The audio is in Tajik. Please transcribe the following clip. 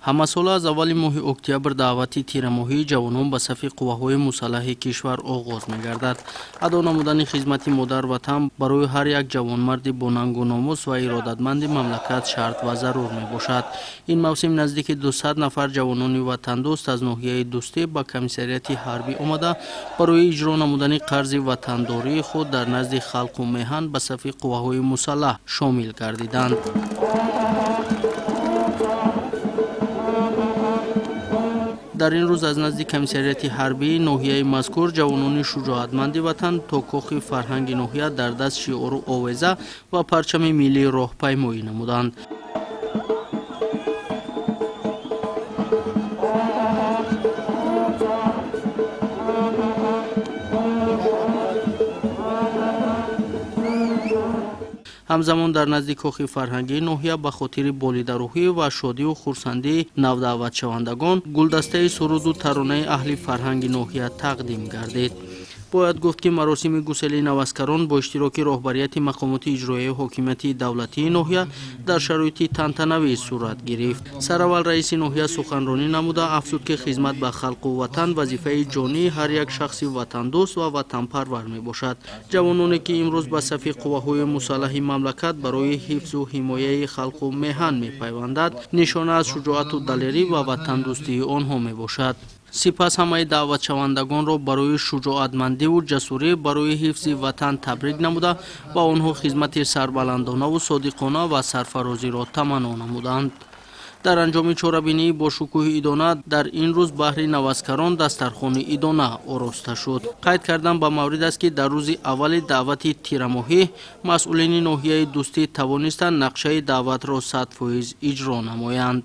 Ҳамасола аз аввали моҳи октябр даъвати тирамоҳии ҷавонон ба сафи қувваҳои мусаллаҳи кишвар оғоз мегардад. Адо намудани хизмати модар-ватан барои ҳар як ҷавонмарди бонангу номус ва иродатманди мамлакат шарт ва зарур мебошад. Ин мавсим наздики 200 нафар ҷавонони ватандӯст аз ноҳияи Дӯстӣ ба комиссариати ҳарбӣ омада барои иҷро намудани қарзи ватандории худ дар назди халқу меҳан ба сафи қувваҳои мусаллаҳ шомил гардиданд. Дар ин рӯз аз назди комиссариати ҳарбии ноҳияи мазкур ҷавонони шуҷоатманди ватан то кохи фарҳанги ноҳия дар даст шиору овеза ва парчами миллӣ роҳпаймоӣ намуданд. Ҳамзамон дар назди кохи фарҳангии ноҳия ба хотири болидарӯҳӣ ва шодию хурсандии навдаъватшавандагон гулдастаи суруду таронаи аҳли фарҳанги ноҳия тақдим гардид. Бояд гуфт, ки маросими гуселии наваскарон бо иштироки роҳбарияти мақомоти иҷроияи ҳокимияти давлатии ноҳия дар шароити тантанавӣ сурат гирифт. Сараввал раиси ноҳия суханронӣ намуда афзуд, ки хизмат ба халқу ватан вазифаи ҷонии ҳар як шахси ватандӯст ва ватанпарвар мебошад. Ҷавононе, ки имрӯз ба сафи қувваҳои мусаллаҳи мамлакат барои ҳифзу ҳимояи халқу меҳан мепайвандад, нишона аз шуҷоату далерӣ ва ватандӯстии онҳо мебошад. Сипас ҳамаи даъватшавандагонро барои шуҷоатмандиву ҷасурӣ барои ҳифзи ватан табрик намуда ба онҳо хизмати сарбаландонаву содиқона ва сарфарозиро таманно намуданд. Дар анҷоми чорабинии бо шукӯҳи идона дар ин рӯз баҳри наваскарон дастархони идона ороста шуд. Қайд кардан ба маврид аст, ки дар рӯзи аввали даъвати тирамоҳӣ масъулини ноҳияи Дӯстӣ тавонистанд нақшаи даъватро 100% иҷро намоянд.